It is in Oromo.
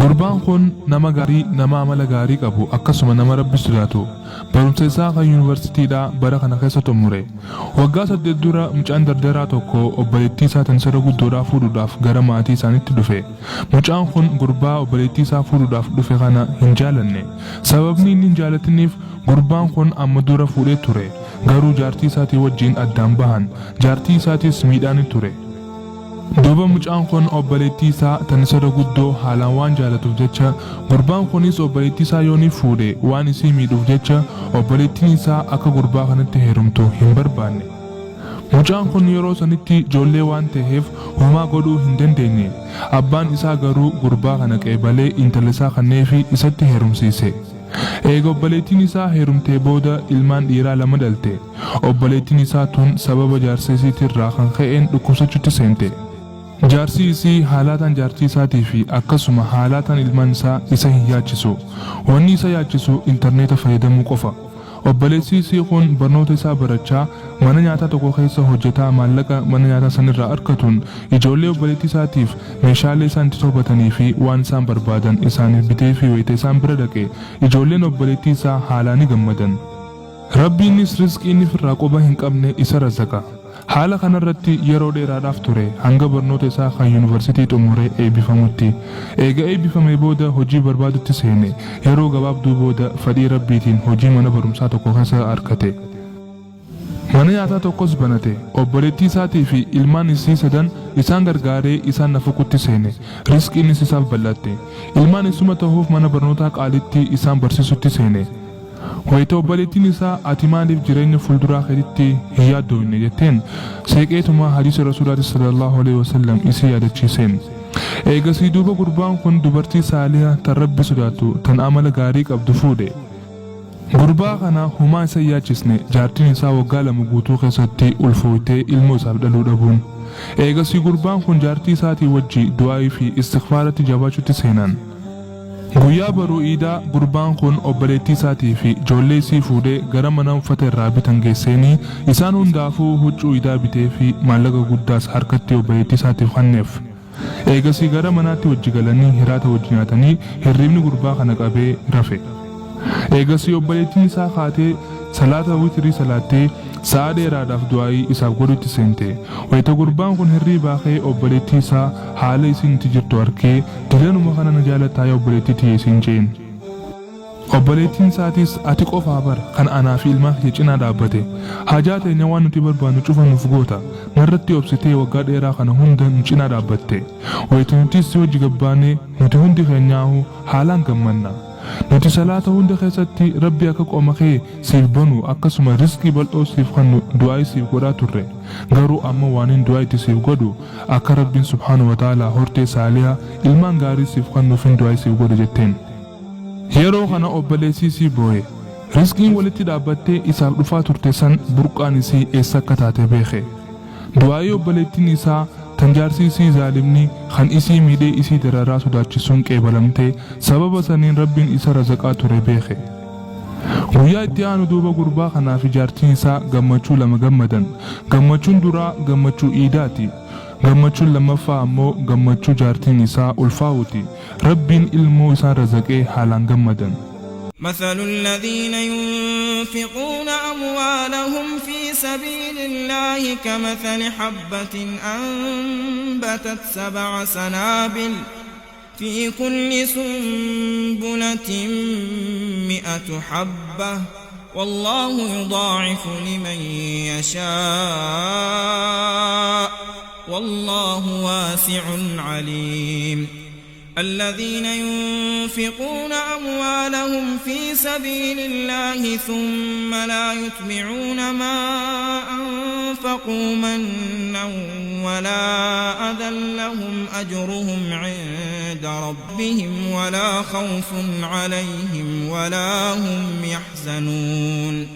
Gurbaan kun nama gaarii, nama amala gaarii qabu akkasuma nama Rabbi sodaatu. Barumsa isaa kan yuunivarsiitiidhaa bara kana keessa xumure. Waggaa 8 dura mucaan dardaraa tokko obboleettii isaa tan isarra guddoodhaa fuudhuudhaaf gara maatii isaanitti dhufe. Mucaan kun gurbaa obboleettii isaa fuudhuudhaaf dhufe kana hin jaalanne. Sababni inni hin jaalatiniif gurbaan kun amma dura fuudhee ture. Garuu jaartii isaatii wajjiin addaan bahan. Jaartii isaatiis miidhaani ture. Duuba mucaan kun obboleettii isaa tan isarra guddoo haalaan waan jaalatuuf jecha, gurbaan kuniis obboleettii isaa yooniif fuudhe waan isii miidhuuf jecha obboleettiin isaa akka gurbaa kanatti heerumtu hin barbaanne. Mucaan kun yeroo sanitti joollee waan taheef homaa godhuu hin dandeenye. Abbaan isaa garuu gurbaa kana qeebalee intala isaa kanneefii isatti heerumsiise. Eega obboleettiin isaa heerumtee booda ilmaan dhiiraa 2 dhalte. Obboleettiin isaa tun sababa jaarsa isiitirraa kan ka'een dhukkubsachutti seente. Jaarsi isii haalaataan jaartii isaatii fi akkasuma haalaataan ilmaan isaa isa hin yaachisu. Wanni isa yaachisu intarneeta fayyadamuu qofa. Obboleessi isii kun barnoota isaa barachaa mana nyaataa tokko keessa hojjataa maallaqa mana nyaataa sanirraa arkatuun ijoollee obboleettii isaatiif meeshaalee isaan itti tohbatanii fi waan isaan barbaadan isaaniif biteefii wayta isaan bira dhaqe ijoolleen obboleettii isaa haalaa ni gammadan. Rabbiinis rizqii inni firraa quba hin qabne isa razaqa. Haala kanarratti yeroo dheeraadhaaf ture hanga barnoota isaa kan yuunivarsiitii xumuree eebbifamutti. Eega eebbifamee booda hojii barbaadutti seene. Yeroo gabaabduu booda fadhii Rabbiitiin hojii mana barumsaa tokko keessa arkate. Mana nyaataa tokkos banate. Obboleettii isaatii fi ilmaan isii sadan isaan gargaaree isaan nafaquutti seene. Rizqiinis isaaf bal'atte. Ilmaan isuma tahuuf mana barnootaa qaalitti isaan barsiisutti seene. Wayita obboleettiin isaa ati maaliif jireenya fuulduraa keetitti hin yaaddooyne jetteen seeqeetuma hadiisa Rasuulaati sallallaahu aleyhi wasallam isii yaadachiiseen. Eegasii duuba gurbaan kun dubartii saaliha tan Rabbi sodaattu tan amala gaarii qabdu fuudhe. Gurbaa kana homaa isa hin yaachisne jaartiin isaa waggaa 2 guutuu keessatti ulfooytee ilmoo isaaf dhaluu dhabuun. Eegasii gurbaan kun jaartii isaatii wajji du'aa'ii fi istighfaaratti jabaachutti seenan. Guyyaa boruu Iidaa gurbaan kun obboleettii isaatii fi ijoollee isii fuudhee gara mana uffata irraa bitan geesseenii isaan hundaafuu huccuu Iidaa biteefii maallaqa guddaas harkatti obboleettii isaatiif kanneef. Eegasii gara manaatti wajji galanii hiraata wajji nyaatanii hirriibni gurbaa kana qabee rafe. Eegasii obboleettiin isaa kaatee salaata witrii salaattee sa'aa dheeraadhaaf du'aa'ii isaaf godhuutti seente. Wayta gurbaan kun hirriibaa ka'e obboleettii isaa haala isiin itti jirtu arkee dilanuma kana na jaalattaa yaa obboleettii tiyya isiin je'een. Obboleettiin isaatiis ati qofaa bar kan anaa fi ilmaan kiyya cinaa dhaabbate. Haajaa teenya waan nuti barbaannu cufa nuuf goota. Narratti obsitee waggaa dheeraa kana hunda nu cinaa dhaabbatte. Wayta nutiis si wajji gabbaane nuti hundi keenyaahu haalaan gammanna. Nuti salaata hunda keessatti Rabbi akka qoma kee siif banu akkasuma rizqii bal'oo siif kannu du'aa'ii siif godhaa turre. Garuu amma waanin du'aa'ii itti siif godhu akka Rabbiin subhaanahu wa ta'aalaa hortee saaliha, ilmaan gaarii siif kannuufin du'aa'ii siif godha jetteen. Yeroo kana obboleessi isii booye. Rizqiin walitti dhaabbattee isaaf dhufaa turte san burqaan isii eessa akka taate beekhe. Du'aa'ii obboleettiin isaa tan jaarsi isii zaalimni kan isii miidhee isii dararaa sodaachisuun qeebalamte, sababa saniin Rabbiin isa razaqaa ture beekhe. Guyyaa itti aanu duuba gurbaa kanaa fi jaartiin isaa gammachuu lama gammadan. Gammachuun duraa gammachuu iidaati. Gammachuun lammaffaa ammoo gammachuu jaartiin isaa ulfaa'uuti. Rabbiin ilmoo isaan razaqee haalaan gammadan. مثل الذين ينفقون أموالهم في سبيل الله كمثل حبة أنبتت 7 سنابل في كل سنبلة 100 حبة والله يضاعف لمن يشاء والله واسع عليم. الذين ينفقون أموالهم في سبيل الله ثم لا يتبعون ما أنفقوا منا ولا أذى لهم أجرهم عند ربهم ولا خوف عليهم ولا هم يحزنون.